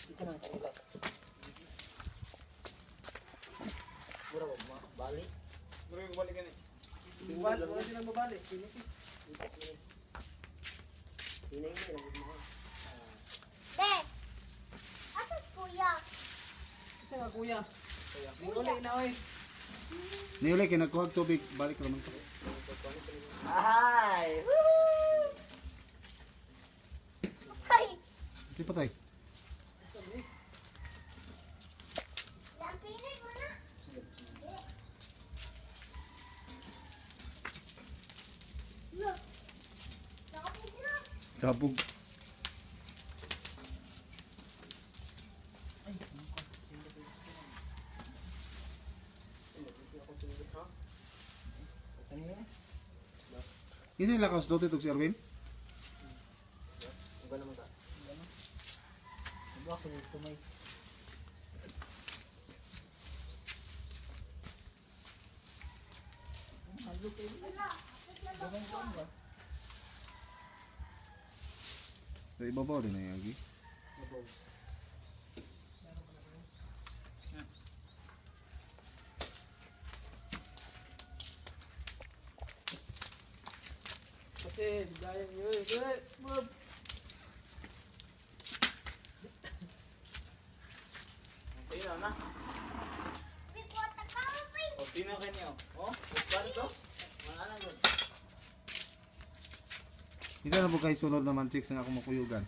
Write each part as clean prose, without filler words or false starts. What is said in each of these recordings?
Isa man sa ilas. Mura ba bali? Mura yung balik gani. Wala wala silang babali. Pinipis. Hinay na lang mo. Be. Asa kuya? Isa nga kuya. Muli na oy. Niuli kay nagkuhag tubig, balik raman to. Ay! Patay. Di patay. Lampinay mo na. Look. Nakapit na. Tabog. Kinsa ila kaos dote tug si Erwin? Uga naman ta. Diba ko tumay. Wala. Kapit na to. Sa ibabaw din ay agi. Kasi dahil yun. Eh, Bob. Sino na? Bigwata ka mo, Pi. O sino kanyo? Oh, paano to? Mga ano yun? Hindi na po kay sunod naman chicks nga ako makuyugan.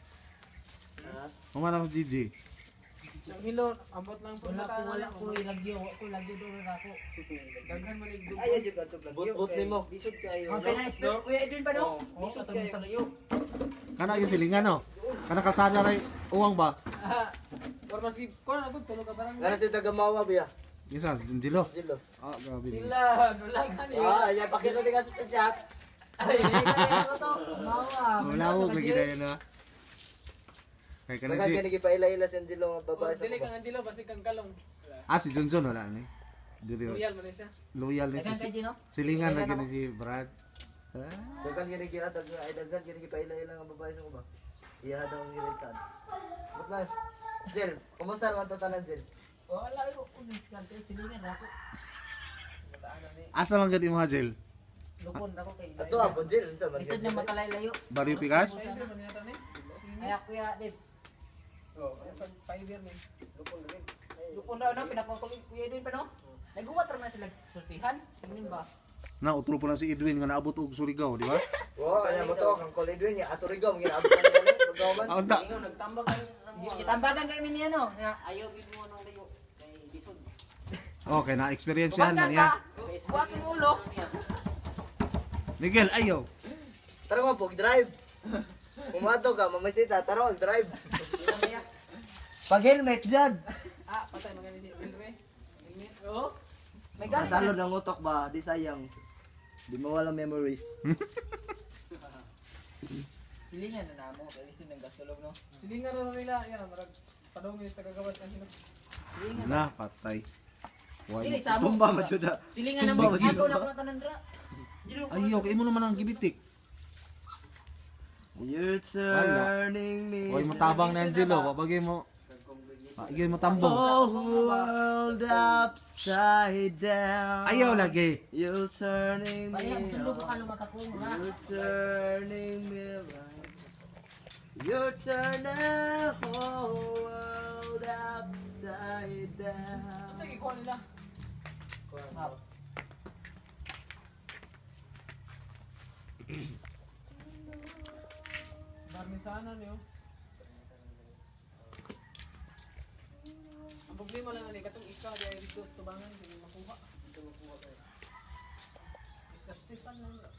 Ha? Humana ko DJ. Siyang hilo, ambot lang po. Wala ko wala ko lagyo, wala ko lagyo do ra ko. Daghan man igdug. Ay, jud adtog lagyo. But nimo. Lisod kayo. Oh, pina Kuya Edwin pa no? Oh. Lisod kayo layo. Kana yung silingan no. Kana kalsada ray uwang ba? Or maski ko na gud tulo ka barangay. Ngano sa taga Mawa biya? Kinsa Jilo. Jilo. Ah, grabe. Sila, wala ka ni. Ah, ya pakita din ka sa chat. Ay, ay, ko to. Mawa. Wala ko lagi na yun ah. Kay kana Dagan si kani gipaila-ila si Angelo nga babae sa Dili kuba. kang Angelo basi kang kalong. Ah, si Junjun wala ni. Dili. Loyal man siya. Loyal ni Dagan si kay Gino. Silingan lagi ni si Brad. Ah, Dagan kani gihatag ay dagan kani gipaila-ila nga babae sa kuba. Iya daw ang girekan. But life. Jel, kumusta naman to tanan Jel? Wala ko unis kante silingan ra ko. Asa man gud imo ha, Jel? Lupon ra ko kay. Ato ako Jel, unsa man? Lisod na makalaylayo. Barrio Pikas? Ay, man yata ni. Kaya Kuya Dave, Oh, ay pag fiber ni. lupon ra no pinakuha ko Kuya Edwin pa no. Naguwat ra man sila sultihan. Tingnan ba? Na utro po lang si Edwin nga naabot og Surigao, di ba? Wow, kaya mo to kang Col Edwin ya asurigaw ginaabot ka niya ni pagkaman. Ah, unta. Ingon nagtambak kayo sa samoa. Gitambagan kay niya no. Nga, Ayaw gid mo nang layo kay lisod. Okay, na experience yan Kumanta man niya. ka. Buhat yung ulo. Miguel, ayo. Tara mo pog drive. Pumato ka, mamasita, tara mag drive. Pag helmet dyan. Ah, patay man si Elre. Helmet. Oo. May galit Salod ng utok ba, di sayang. Di mawala memories. Silingan na namo kay lisod ng gasolog no. Silingan ra nila yan marag padungin sa kagawas ang hilo. Silingan. Na, patay. Why? Dili sa mo. Tumba man jud ah. Silingan na mo. Tumba, Ako na ko na tanan ra. Ayo, kay imo naman ang gibitik. You're turning me. Oy, matabang na Angelo, wabagay mo. Ah, igay mo tambong. Whole world upside down. Ayaw lagi. You're turning me Bali ang sulog ko on. kalo makakung ra. You're turning me right. You're turning the whole world upside down. Unsa gikuha nila? Map. Barnisana niyo. Ang problema lang ani katong isa di ay dito sa tubangan dili makuha. Dito makuha kayo. Mr. Stefan lang ra.